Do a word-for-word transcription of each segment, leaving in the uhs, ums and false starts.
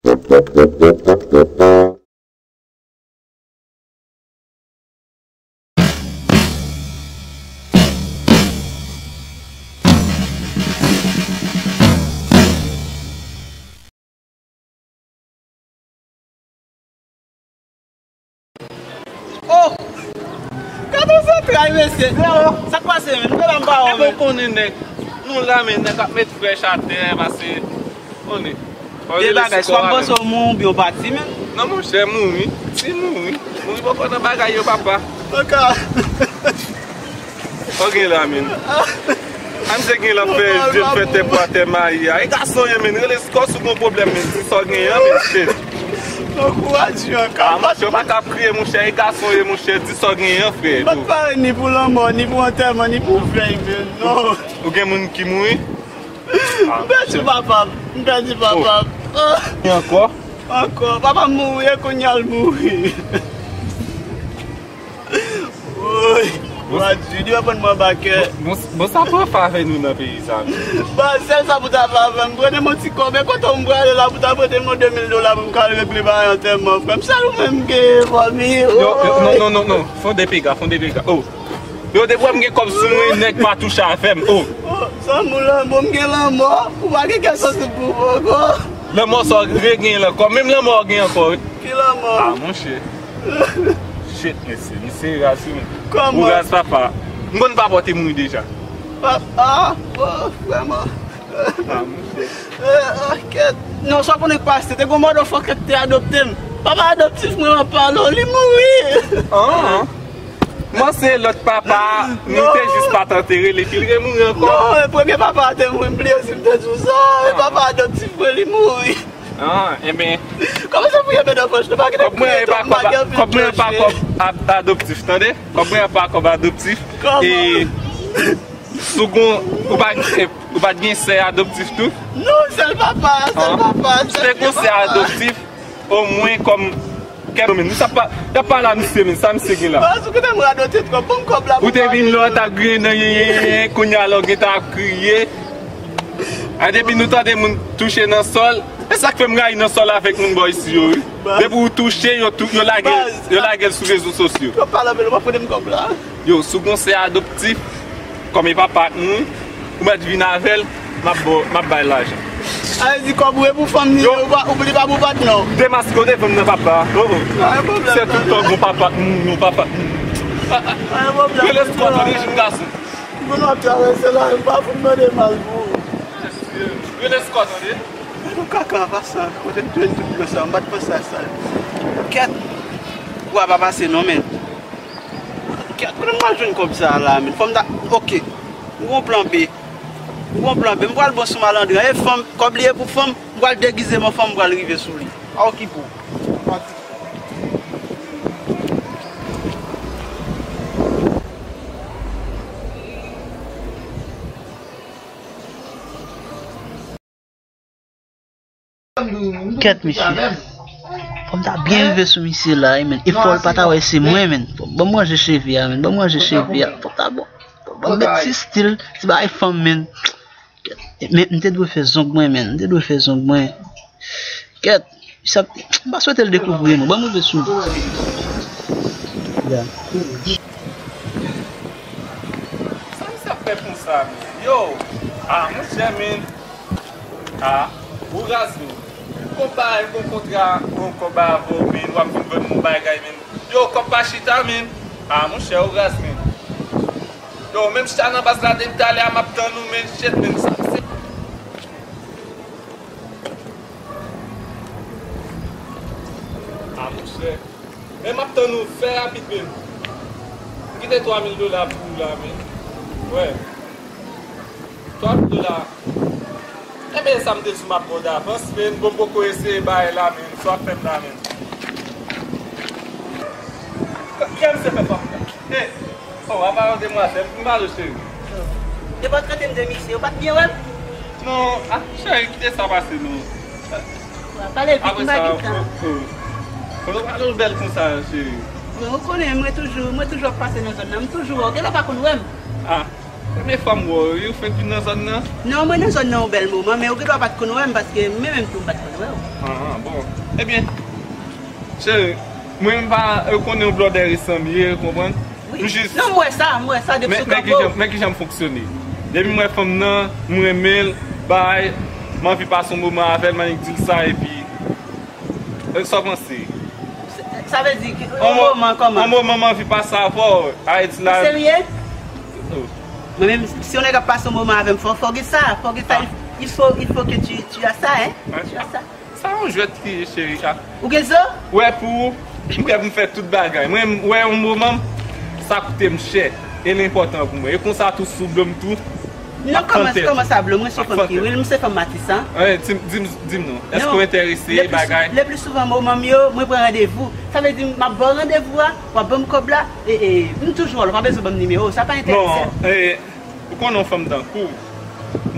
Oh! Gade zantray, mesye! Sa k pase, menm? Nou la m pa wè, menm. Ou konnen nèg, nou la, men nèg ap met frèch atè, pase, konnen. De bagay, swa m panse w mouri oubyen w pati, menm. Non, monchè, mouri. Si mouri. Mouri poko nan bagay yo, papa. Poko. Sa w gen la, menm? A misye gen l ap fè je l fè tè pou atè mayi a. E gason ye, menm. Rele Scott si w gen yon pwoblèm, menm. Di sa w genyen an, menm, shit. Ankouraje yo ankò. A, monchè, w pa ka ap kriye, monchè. E gason ye, monchè. Di sa w genyen an, frè. M pa t pare ni pou lanmò, ni pou antèman, ni pou vèy, menm. Non. Ou gen moun ki mouri? M pèdi papa m. M pèdi papa m. E ankò? Ankò. Papa m mouri, e kounye a l mouri. Woy, Wadjou, li reponn mwen anba kè. Bon, bon, sa pran favè nou nan peyi sa, menm. Ba, sèl sa pou ta favè m, prete m yon ti kòb, e kote m prale la pou ta prete m yon de mil dola pou m ka al regle bagay antèman, frè m. Sèl ou menm m genyen, fanmi. Yo, yo, non, non, non, non. Fon de pega, fon de pega. Oh. Yo, depi w wè m gen kòb sou mwen, nèg pa touche avè m. Oh. Oh, zanmi w lanmò, m gen lanmò. Ou pa gen kè sansib pou mwen ankò. Lanmò sa w gen lan ankò. Menm lanmò w gen ankò, wi. Ki lanmò? Ah, monchè. Shit, mesye. Misye raz, wi. Kòman? Ou raz, papa. M konn papa w te mouri deja. Pa-, ah, oh, vrèman. Ah, monchè. Eh, ah, kèt. Non, sa w konnen k pase. Te gon motherfucker k te adopte m. Papa adoptif mwen an pale w, li mouri. Ah. Mwen se lòt papa, nou te jis pa t antere l, epi l remouri ankò. Non, e premye papa a te mouri, m bliye si m te di w sa. E papa adoptif mwen, li mouri. Ah, enben. Kòman sa pou yon menm nan pòch nou pa gen kòb mwen, e pa kòb, kòb mwen, e pa kòb ad-, adoptif, tande? Kòb mwen, e pa kòb adoptif. Kòman? E si w gon, ou pa, e, ou pa t gen sè adoptif tou? Non, sèl papa, sèl papa, sèl papa. Si w te gon sè adoptif, omwen kòm kè domèn. Nou sa pa, y ap pale a misye, men sa misye gen la. Ou te vin la, w t ap griyen nan yen, yen, yen, yen, kounye a la w gentan ap kriye. A, depi nou tande moun touche nan sòl, e sa k fè m rayi nan sòl avèk moun bò isi yo, wi. Depi w touche, yo tou, yo lage, yo lage l sou rezo sosyo. Yo pale anpil, w ap prete m kòb la. Yo, si w gon sè adoptif, kòm e papa ak moun, ou mèt vin avè l, m ap ba w, m ap bay lajan. A vle di kòb ou e pou fanm ni, ou pa, ou li pa pou patnè w. Demaske w devan m nan papa. Oh, oh. Pa gen pwoblèm. Se tout tan gon papa ak moun, gon papa ak moun. Pa gen pwoblèm. Rele Scott, tande, jenn gason. Moun ap travèse la, m pa fout mande mal pou ou. Rele Scott, tande. Gade yon kaka, pa sa. Kote m jwenn tout blan sa, m pa t panse a sa. Kèt. Ou a pa pase non, men. Kèt, kote m pral jwenn kòb sa a la, men? Fò m ta, oke. M gon plan B. M gon plan B. M pral bon sou malandren. E fanm, kòb li e pou fanm, m pral degize m an fanm, m pral rive sou li. Pa okipe w. Kèt, mesye. Fò m ta byen rive sou misye la, wi, men. E fò l pa ta wè se mwen, men. Fò, ban m ranje cheve a, men. Ban m ranje cheve a. Fò m ta bon. Ban m met ti stil, ti bagay fanm, men. Kèt. Men, m te dwe fè zong mwen, men. M te dwe fè zong mwen. Kèt. Sa, m pa swete l dekouvri, non. Ban m rive sou. Ya. Sa misye ap fè konsa, men? Yo! Ah, monchè, men. Ah, ou raz, men. Konpa, gon kontra, gon kòb avè w, men. W ap vin vann m yon bagay, men. Yo, kòb pa chita, men. Ah, monchè, ou raz, men. Yo, menm chita nan baz la, depi talè a, m ap tann ou, men. Shit, men. Sa, se Ah, monchè. Men m ap tann ou fè rapid menm. M kite twa mil dola pou ou la, men. Wè. Twa mil dola. Enben, sa m te di w m ap ba w davans, men bon, m poko eseye bay la, men. Sa w ap fè m la, men. Kiyès se fè fanm nan? Hey! Oh, apa yon demwazèl, m pale cheri. Yo pa t rete m de misye, yo pa t byen wè m. Non, ah, cheri, kite sa pase non. Pale vit, m pa gen tan. Oh, oh. Kote w pale w bèl konsa, cheri? Bon, ou konnen, mwen toujou, mwen toujou ap pase nan zòn nan, m toujou wè w, genlè w pa konn wè m. Ah. Premye fwa m wè w, wi, ou fenk vin nan zòn nan? Non, mwen nan zòn nan yon bèl moman, men ou gendwa pa t konn wè m, paske mwen menm tou m pa t konn wè w. Ah, bon. Ebyen, cheri, mwen m pa, ou konnen yon blòdè resan m ye, ou konprann? Wi. M jis... Non, m wè sa, m wè sa depi sou kanpo. Men, men kijan, men kijan m fonksyone. Depi m wè fanm nan, m renmen l, bay, m anvi pase yon moman avè l, m annik di l sa, epi, e, sa w panse? Sa vle di, yon moman kòman? Yon moman m anvi pase avè w, Ayiti la. Ou serye? Oh. Mwen menm, si yon nèg ap pase yon moman avè m, fò, fò gen sa, fò gen sa. Ah. Il, il faut, il faut que tu, tu as ça, hein? Hein? Tu as ça. Sa yon jwèt ki ye, cheri, a. Ou gen zo? Wè, pou ou, m prè pou m fè tout bagay. Mwen, m wè yon moman, sa koute m chè. E l enpòtan pou mwen. E konsa tou, si w blo m tou, m ap kante. Non, kòman, kòman sa blo? Mwen se fanm ki real, m se fanm Matisan. Di m, di m, di m non. Èske w enterese bagay? Le pli souvan, moman m yo, mwen pran randevou. Sa vle di, m ap ba w randevou a, w ap ban m kòb la, e, e, m toujou wè l, ou pa bezwen ban m nimewo, sa pa enterese. Non, e, Ou konnen yon fanm tankou w,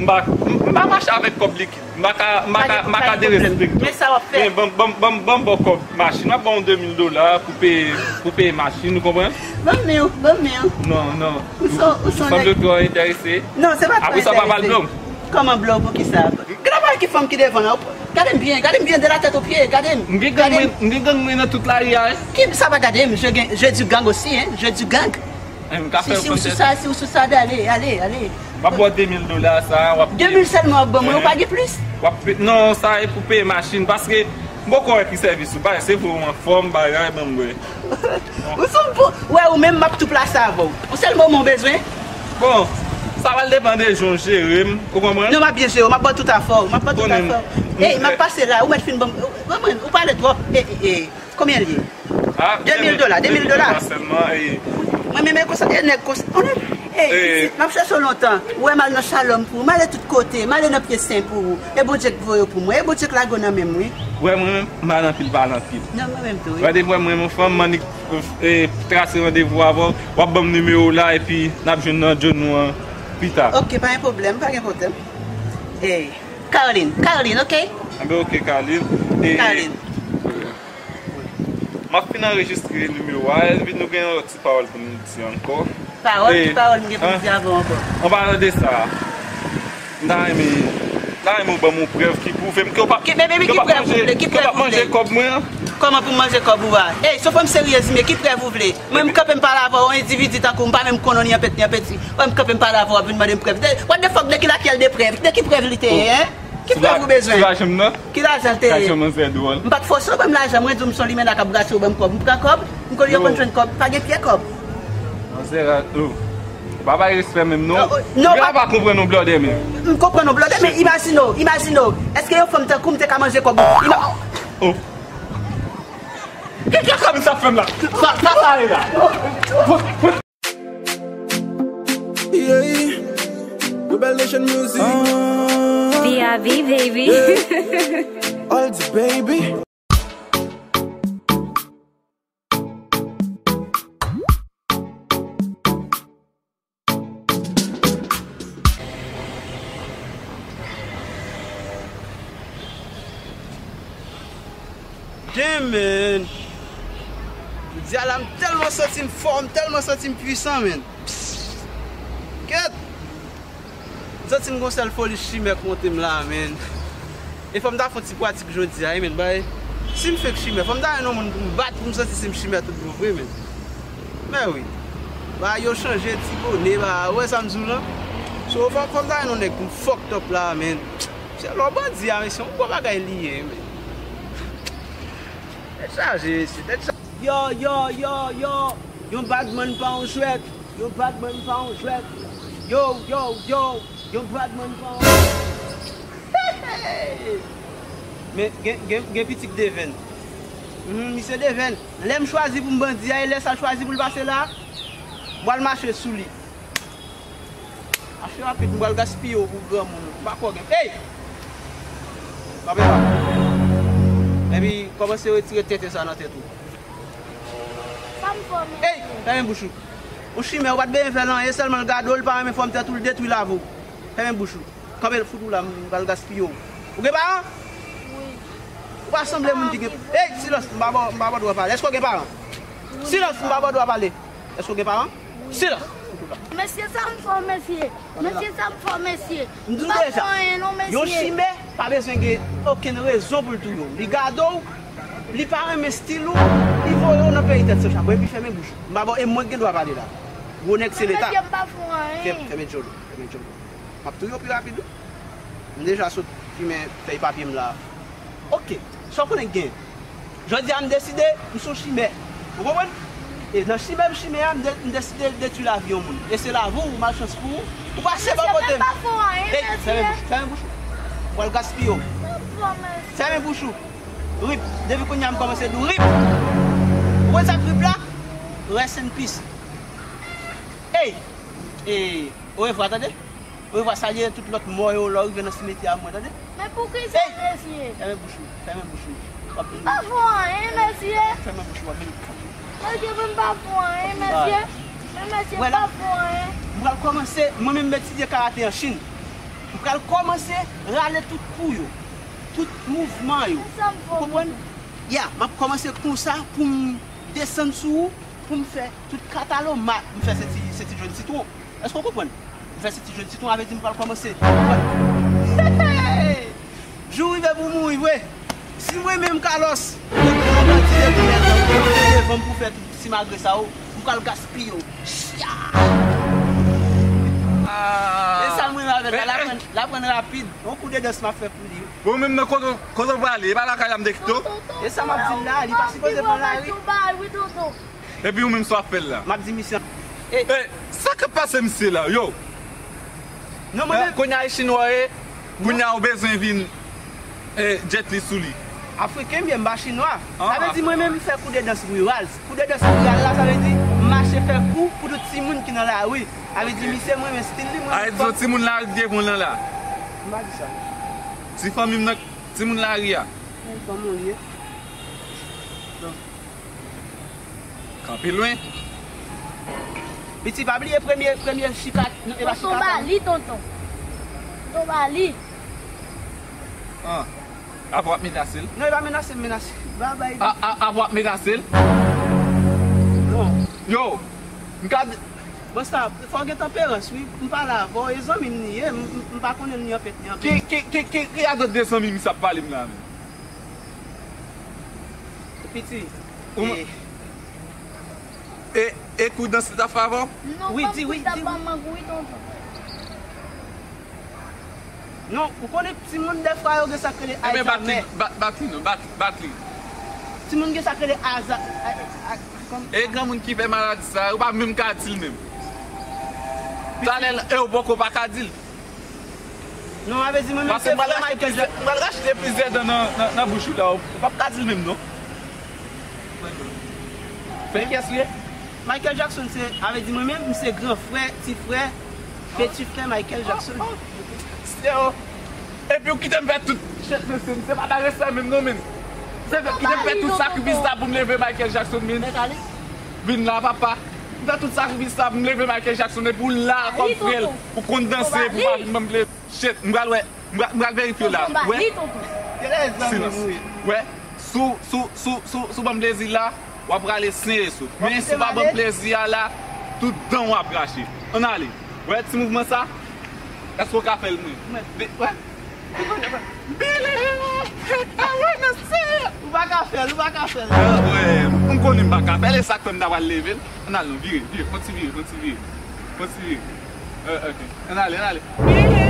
m pa, m, m pa mache avèk kòb likid. M pa ka, m pa ka, m pa ka derespekte w. Men sa w ap fè? Men ban, ban, ban, ban m ba w kòb machin. M ap ba w de mil dola pou peye, pou peye machin, ou konprann? Ban m men w, ban m men w. Non, non. Ou son, ou son nèg. Ou sanble twò enterese. Non, se pa twò enterese. Apre sa, w pa pral blo m. Kòman blo w, poukisa? Gade ki fanm ki devan la. Gade m byen, gade m byen de la tèt o pye, gade m. M gen gang mwen, m gen gang mwen nan tout lari a, wi. Ki sa pa gade m? Je gen, je du gang aussi, hein, je du gang. Si, si ou sou sa, si ou sou sa, ale, ale, ale. M ap ba w de mil dola sa, w ap peye. De mil sèlman w ap ban mwen, ou pa gen plis? W ap pe-, non, sa e pou peye machin, paske m poko wè ki sèvis ou bay, se vre ou anfòm, bagay, ban m wè. Ou sou m pou, wè, ou menm, m ap tou plase avè w. Ou sèl moman w bezwen? Bon, sa pral depann de jan w jere m, ou konprann? Non, m ap byen jere w, m ap ba w tout afè w, m ap ba w tout afè w. Ey, m ap pase la, ou mèt fin ban m, ou, ou, ou pale twòp. E, e, e. Konbyen l ye? Ah, de mil dola, de mil dola. Sèlman, e. Mwen menm e konsa, e nèg konsa. Konnen, e, pitit, m ap chèche w lontan. Ou wè m al nan Shalom pou ou, m ale tout kote, m ale nan Pye Sen pou ou. E Bondye k voye w pou mwen, e Bondye k lage w nan men m, wi. Ou wè mwen menm, m al anpil, pale anpil. Non, mwen menm tou, wi. Gade, mwen, mwen, yon fanm, m annik, e, trase randevou avè w, w ap ban m nimewo w la, epi n ap jwenn nan djòl nou an pita. Ok, pa gen pwoblèm, pa gen pwoblèm. E, Caroline, Caroline, ok? Enben, ok, Caroline. E, Caroline. M ap fin anrejistre nimewo a, epi nou gen yon lòt ti pawòl pou nou di ankò. Pawòl? Ki pawòl m gen pou m di avè w ankò? An palan de sa, m ta renmen, m ta renmen w ban m yon prèv ki pwouve m ke w p ap, ke w p ap manje, ke w p ap manje kòb mwen an. Kòman pou m manje kòb ou a? Ey, se yon fanm seryez, men ki prèv ou vle? Mwen, m kanpe m pale avè w, yon endividi tankou w, m pa menm konn w ni an peti ni an peti. Wè, m kanpe m pale avè w, w ap vin mande m prèv. De, what the fuck, de ki lakyèl de prèv? De ki prèv li te ye, hein? Ki prèv ou bezwen? Sou lajan m nan? Ki lajan l te ye? Lajan manzè dwòl. M pa t fòse w ban m lajan, mwen di w m se yon limena k ap brase w ban m kòb. M pran kòb, m konn yo konn jwenn kòb, pa gen pyè kòb. Manzè, oh. Ou pa bay respè menm non. Non, ou pa konprann yon blòdè menm. M konprann yon blòdè, men imajine w, imajine w. Èske yon fanm tankou m te ka manje kòb ou? Ima- Oh. Ki, ki kòb sa fè m la? Sa, sa, sa ye la? Yeah. Rebel Nation Music. D R V, baby. Yeah. All the baby. Damn, man. Jodi a la, m tèlman santi m fò, m tèlman santi m pwisan, man. Kèt! M santi m gon sèl foli chimè k monte m la, man. E fò m ta fè yon ti pratik jodi a, wi, man, bay. Si m fenk chimè, fò m ta jwenn yon moun pou m bat, pou m santi si m chimè tout bon vre, man. Men wi. Bagay yo chanje, ti bone, ba, ou wè sa m di w lan? So, fò, fò m ta jwenn yon nèg pou m fucked up la, man. Se lò bandi a, mesye, yon gwo bagay li ye, men. Tèt chaje, mesye, tèt chaje. Yo, yo, yo, yo. Yon badman pa yon jwèt. Yon badman pa yon jwèt. Yo, yo, yo. Yon badman pa yon jwèt. Men gen, gen, gen pitit Deven. Mhm, misye Deven. Lè m chwazi pou m bandi a, e lè sa l chwazi pou l pase la, m pral mache sou li. Mache rapid, m pral gaspiye w pou granmoun. M pa kwè w gen. Ey! Kanpe la. Epi, kòmanse retire tenten sa nan tèt ou. Sa m fè w menm? Ey! Fèmen bouch ou. Yon chimè, ou pa t bezwen fè l anyen, sèlman l gade w, l pa renmen fòm tèt ou, l detwi lavi w. Fèmen bouch ou. Kanpe l, fout ou la, m pral gaspiye w. Ou gen paran? Wi. Ou pa sanble moun ki gen. Ey, silans, m pa ba w, m pa ba w dwa pale. Èske w gen paran? Wi. Silans, m pa ba w dwa pale. Èske w gen paran? Wi. Silans! Fout ou la. Mesye, sa m fè w, mesye? Mesye, sa m fè w, mesye? M di w deja, yon chimè pa bezwen gen okenn rezon pou l touye w. Li gade w, li pa renmen stil ou, li voye w nan peyi tèt san chapo. Epi fèmen bouch ou. M pa ba w, e mwen ki gen dwa pale la. Gwo nèg se leta. Mesye, m pa fè w anyen. Fè, fèmen djòl ou, fèmen djòl ou. M ap touye w pi rapid wi. M deja sot fimen fèy papye m la. Oke, sa w konnen k gen? Jodi a m deside, m se yon chimè. Ou konprann? E nan chimè m chimè a, m de- m deside detwi lavi yon moun. E se lavi w, malchans pou ou. Ou pase bò kote m. Mesye, m pa fè w anyen, mesye. Ey, fèmen bouch ou, fèmen bouch ou. M pral gaspiye w. M pa fè w, mesye. Fèmen bouch ou. Rip. Depi kounye a m kòmanse di w rip. Ou konn sa k rip la? Rest in peace. Ey! E orevwa, tande? Orevwa, salye tout lòt mò yo lè w rive nan simetyè a, mwen, tande? Men poukisa, mesye? Fèmen bouch ou, fèmen bouch ou. W ap vin. M pa fè w anyen, mesye. Fèmen bouch ou, w ap vin. Mesye, mwen m pa fè w anyen, mesye. Men mesye, m pa fè w anyen. M pral kòmanse, mwen menm m etidye karate an Chin. M pral kòmanse rale tout kou yo, tout mouvman yo. Ou konprann? Ya, m ap kòmanse konsa pou m desann sou ou, pou m fè tout kataloma, m fè senti, senti jwenn sitwon. Èske w konprann? M fè senti jwenn sitwon, avè di m pral kòmanse. Jou rive pou mouri vre. Si mwen menm Carlos, mwen pran yon pati de koulè devan m pou fè tout simagre sa yo, m pral gaspiye w. Chia! E sa mwen avè l la, l aprann, l aprann rapid. Yon kou de dans m ap fè pou li. Ou menm nan kote, kote w prale? E pa lakay la m te kite w? E sa m ap di l la, li pa sipoze pran lari. Epi ou menm sa w ap fè l la? M ap di misye. E sa k ap pase misye la, yo? Non, mwen menm. Kounye a e chinwa w ye, kounye a ou bezwen vin, e, Jet Li sou li. Afriken m ye, m pa chinwa. Sa vle di mwen menm m fè kou de dans riral. Kou de dans riral la, sa vle di m mache fè kou pou tout timoun ki nan lari. Sa vle di misye m renmen stil li, mwen. A, e di yon timoun lari te gen lan la. M pa di sa. Ti fanmi m nan, timoun lari a. Fanmi w li ye. Kanpe lwen. Piti, pa bliye premye, premye chika, e pa chika. Tonton, ba li, tonton. Tonton, ba li. An. Apre w ap menase l? Non, e pa menase m menase. Ba, bay. A, a, apre w ap menase l? Non. Yo, m ka di. Bon, sa, fò w gen tanperans, wi. M pale avè w, e zanmi m li ye, m, m, m pa konnen l ni anpèt, ni anpèt. Ki, ki, ki, ki, ki adan de zanmi m sa ap pale m la menm? Piti. Ou e, e, e kou dans li t ap fè avè w? Non, wi, di wi, di wi. Non, ou konnen timoun dèfwa yo gen sa k rele Alzheimer. Bat, bat li non, bat, bat li. Timoun gen sa k rele Alza-, a, a, kòm. E granmoun ki fè maladi sa, ou pa menm ka di l menm. Talè, e ou poko pa ka di l. Non, avè di mwen menm se frè Michael Jackson. Paske m pral rache plizyè, m pral rache plizyè dan nan, nan, nan bouch ou la, ou p ap ka di l menm non. Frè kiyès li ye? Michael Jackson se, avè di mwen menm, m se gran frè, ti frè, peti frè Michael Jackson. Oh, oh. Sè, oh. Epi ou kite m fè tout, shit, men se, se pa bagay sa menm non, men. Se fè, kite m fè tout sakrifis sa pou m leve Michael Jackson, men. Vin la, papa. M fè tout sakrifis sa pou m leve Michael Jackson, epi ou la kòm frè l, ou konn danse, epi ou pa vin ban m plezi. Shit, m pral wè, m pral, m pral verifye w la. Wè. Silans. Wè. Si w, si w, si w, si w, si w ban m plezi la, w ap rale sen e souf. Men si w pa ban m plezi a la, tout dan w ap rache. Ann ale. Wè ti mouvman sa? Èske w ka fè l mwen? Wè. Billy! I wanna see you! Ou pa ka fè l, ou pa ka fè l. Ah, wè, m konnen m pa ka fè l, e sa k fè m ta pral leve l. Ann al non, vire, vire, fè yon ti vire, fè yon ti vire. Fè yon ti vire. Eh, ok. Ann ale, ann ale.